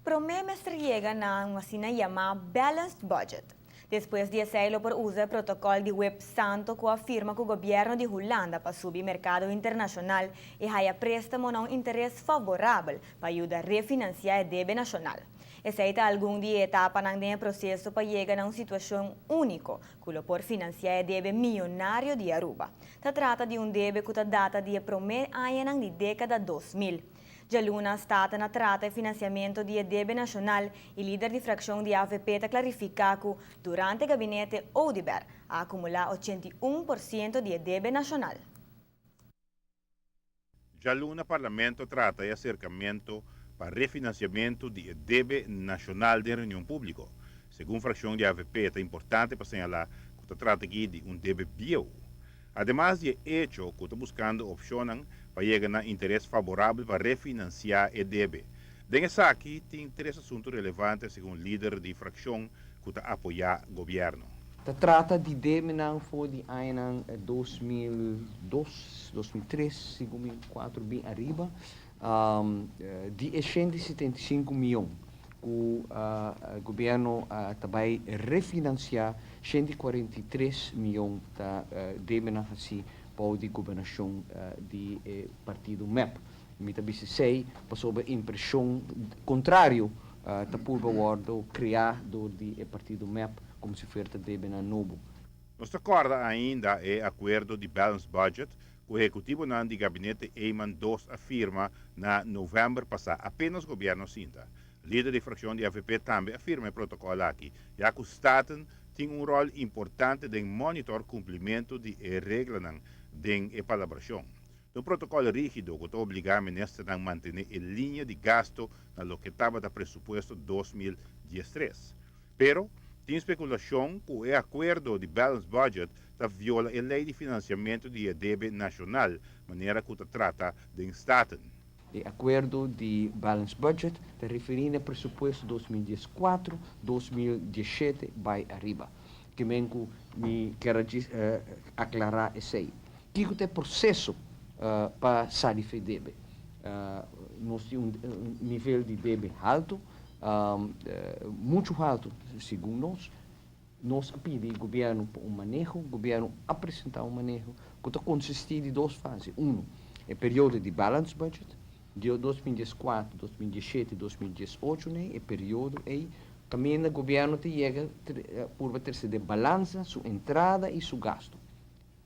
Prome mester yega na un asina yama balanced budget. Despues di esey lo por usa e protocol di web santo cu a firma cu gobierno di Hulanda pa subi mercado internacional y haya prestamo na un interes favorabel pa yuda refinancia e debe nacional. Esey ta algun di e etapanan den e proceso pa yega na un situacion unico cu lo por financia e debe miyonario di Aruba. Ta trata di un debe cu ta data di e prome añanan di decada 2000. Djaluna Staten a trata e financiamento di e debe nacional y lider di fraccion di AVP ta clarifica cu durante gabinete Oduber a acumula 81% di e debe nacional. Djaluna Parlamento a trata e aserkamentu pa refinanciamento di e debe nacional den reunion publico. Segun fraccion di AVP ta importante pa señala cu ta trata aki di un debe bieu. Ademas di e hecho cu ta buscando opcionnan pa yega na interes favorabel pa refinancia e debe. Den esaki tin tres asunto relevante, segun lider di fraccion cu ta apoya gobierno. Ta trata di debenan for di añanan 2002, 2003, 2004 bin ariba, di e 175 miyon cu gobierno ta bay refinancia, 143 miyon ta debenan haci pa di gobernacion di partido MEP. Mi ta bisa esey pasobra impresion contrario ta purba wordo crea door di e partido MEP como si fuera debenan nobo. Nos ta corda ainda e acuerdo di balanced budget cu ehecutivonan di gabinete Eman 2 a firma na november pasa, apenas gobierno sinta. Lider di fraccion di AVP tambe a firma e protocol aki, ya cu Staten tin un rol importante den monitor cumplimento di e reglanan den e palabracion. Un protocol rigido cu ta obliga ministernan mantene e linea di gasto na loke tabata presupuesto 2013. Pero, tin speculacion cu e acuerdo di balanced budget ta viola e ley di financiamento di debe nacional, manera cu ta trata den Staten. E acuerdo di balanced budget ta referi na presupuesto 2014, 2017 bay ariba. Kiermen cu mi kier aclara esey. Kico ta e proceso pa sali for di debe? Nos tin un nivel di debe halto, mucho halto segun nos. Nos a pidi gobierno pa un maneho, gobierno a presenta un maneho cu ta consisti di dos fase. Uno, e periodo di balanced budget, di 2014, 2017, 2018, ne, e periodo ey caminda gobierno ta yega por trece den balansa su entrada y su gasto.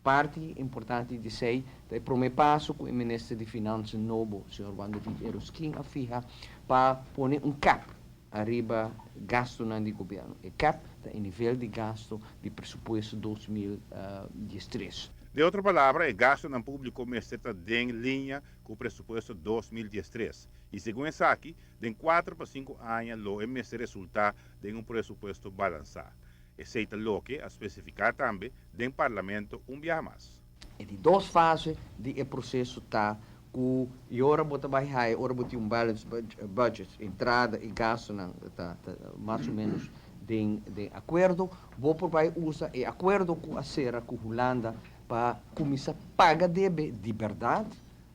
Parti importante di esey ta e prome paso cu e minister di Finansa nobo, señor Juan David Yrausquin, a fiha pa pone un cap ariba gasto di gobierno. E cap ta e nivel di gasto di presupuesto 2013. Den otro palabra, e gastonan publico mester ta den linea cu presupuesto 2013. Y segun esaki, den 4 pa 5 aña lo e mester resulta den un presupuesto balansa. Esey ta loke a specifica tambe den Parlamento un biaha mas. E di dos fase di e proceso ta cu ora bo ta bay haya, ora bo tin un balanced budget, entrada y gastonan ta mas o menos den acuerdo, bo por bay usa e acuerdo cu a cera cu Hulanda pa cuminsa paga debe di berdad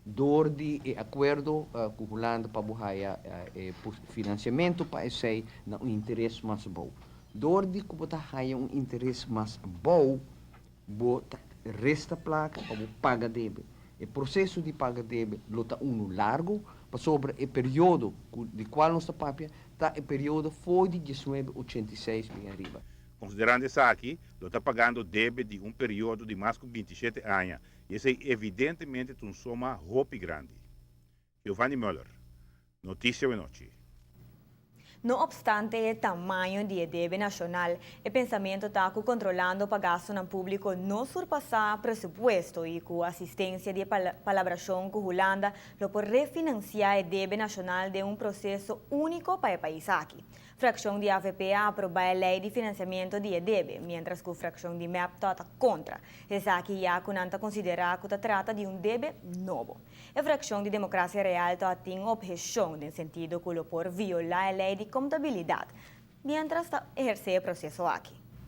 door di e acuerdo cu Hulanda pa bo haya financiamento pa esey na un interes mas abou. Door di cu bo ta haya un interes mas abou, bo ta resta placa pa bo paga debe. E proceso di paga debe lo ta uno largo, pasobra e periodo di cual nos ta papia ta e periodo for di 1986 bin ariba. Considerando esaki, lo ta pagando debe di un periodo di mas cu 27 aña, y esey evidentemente ta un suma hopi grandi. Giovanni Muller, Noticia Nochi. No obstante e tamaño di debe nacional, e pensamento ta cu controlando pa gasto publico no surpasa presupuesto y cu asistencia di palabracion cu Hulanda lo por refinancia e debe nacional den un proceso unico pa e pais aki. Fraccion di AVP a aproba e ley di financiamento di debe, mientras cu fraccion di MEP ta contra. Esaki ya cu nan ta considera cu ta trata di un debe nobo. E fraccion di Democracia Real tin obhecion den sentido cu lo por viola e ley di contabilidad, mientras ta eherce e proceso aki.